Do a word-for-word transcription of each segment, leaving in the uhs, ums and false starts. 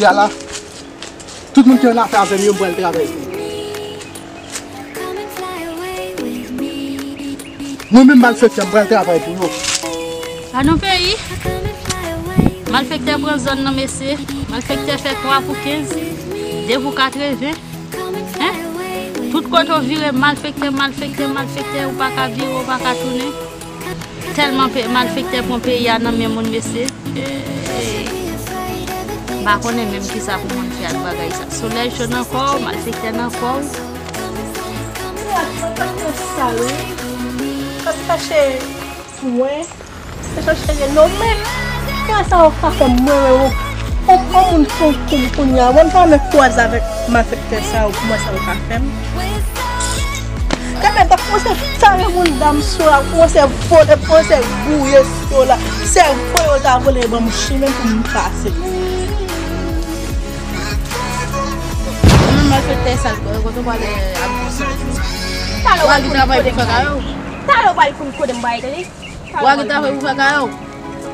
Ya la, tout moun ki annafè avè m yo, m pral travay pou yo. Mwen menm malfektè, m pral travay pou yo. Pa nan peyi, malfektè pran zòn nan, mesye. Malfektè fè twa pou kenz, de pou katreven. Hein? Tout kote w vire, malfektè, malfektè, malfektè, ou pa ka vire, ou pa ka tounen. Tèlman pe-, malfektè pran peyi a nan men moun, mesye. Ey. M pa konnen menm kisa pou moun fè ak bagay sa. Solèy cho nan kò w, malfektè nan kò w. Sa se kache pou mwen. Se sa cheri non, men kè sa yo ka fè m mwen wè yon, yon, yon moun tankou m kounye a. Mwen m ta renmen kwaze avèk malfektè sa yo pou mwen sa yo ka fè m. Kè mwen ta kòmanse tare moun dam sou la, kòmanse vole, kòmanse gouye sou la. Sèvo yo ta vole ban m chimen pou m pase. Mwen malfektè sal, kote w pale ap di sa? Talè w al konnen kote m pale. Talè w al konnen kote m pale, tande? Wa ki ta fè pou fè kay ou.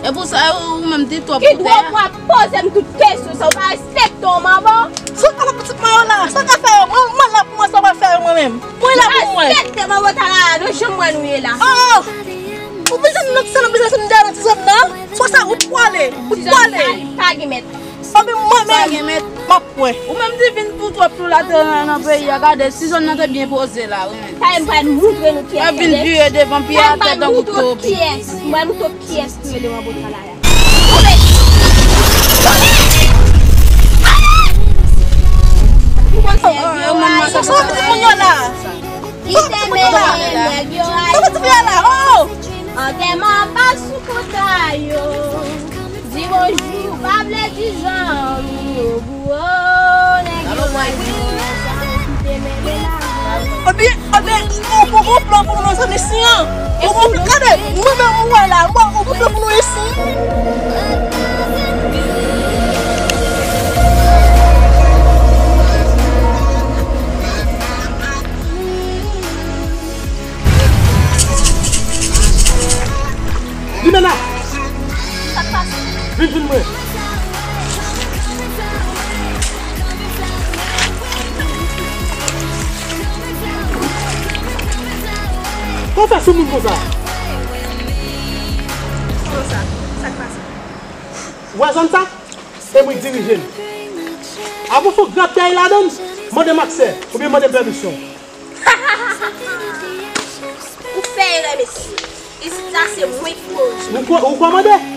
E pou sa, ou menm di twòp pou tè a. Ki dwa pou ap poze m tout kesyon sa, ou pa respekte w, manman. Sa ka fè pitit mwen yo la, sa ka fè yo, mwen, mwen la pou mwen, sa pa fè yo mwen menm. Mwen la pou mwen. Respekte manman ta la, non, janm wè nou ye la. Oh! Ou bezwen nou nan ti zòn nan, bezwen nou dèyè nan ti zòn nan. Fò sa, ou pwale, ou pwale. Ti zòn sa, li pa gen mèt. Anpi mwen menm, m ap wè. Ou menm di vin pou twòp tou la te nan, nan peyi a, gade, ti zòn nan te byen poze la, wi, men. Sa e m pral moutre nou kiyès. Ap vin vire devan pye atè tankou tobi. M pral moutre w kiyès ki rele w anbo travay la. Ou konn se yo la. Sa w ap di moun yo la? Li te mennen nèg yo al. Sa w ap di moun yo la? Oh! Antèman pa sou kouta yo. Di bonjou pa vle di zanmi, o gwo nèg yo al di moun sa ki te mennen la. Ebyen, ebyen, ou poko plan pou nou, zanmi, si an. Ou poko plan, gade, mwen menm, ou wè la, mwen, ou poko plan pou nou isi. Limena! Sa k pase? Vin jwenn mwen. Kòman w fè sou moun konsa? Kòman sa? Sa k pase? Ou wè zòn sa? Se mwen k dirije l. Avan fò grap kay ladan l, mande m aksè, oubyen mande m pèmisyon. Ou fè erè, mesye. Isit la, se mwen ki dirije. Ou ko-, ou kòmande?